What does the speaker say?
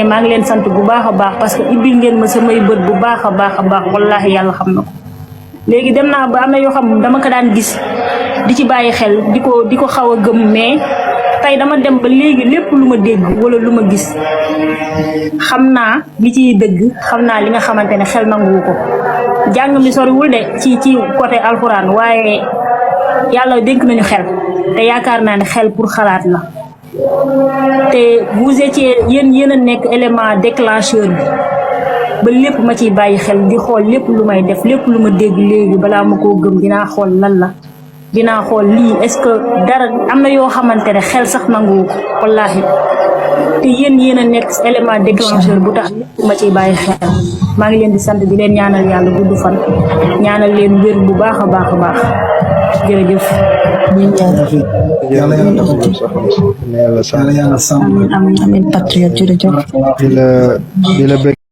maa ngi leen sant bu baax a baax parce que ibbil ngeen ma samay bët bu baax a baax wallahi yàlla xam na ko léegi dem naa ba am na yoo xam dama ko daan gis di ci bàyyi xel di ko xaw a gëm mais tey dama dem ba léegi lépp lu ma dégg wala lu ma gis xam naa li ciy dëgg xam naa li nga xamante ne xel nanguwu ko jàng mi soriwul de ci côté alxuraan waaye yàlla dénk nañu xel te yaakaar naa ne xel pour xalaat la te vous étiez yéen a nekk élément déclencheur bi ba lépp ma ciy bàyyi xel di xool lépp lu may def lépp lu ma dégg léegi balaa ma koo gëm dinaa xool lan la dinaa xool lii est-ce que dara am na yoo xamante ne xel sax nanguwu ko wallaahi te yéen a nekk élément déclencheur bu tax lépp ma ciy bàyyi xel maa ngi leen di sant di leen ñaanal yàlla gudd fan ñaanal leen wér bu baax a baax jërëjëf. yàlla sàmm amiin patriote jërëjëf. di la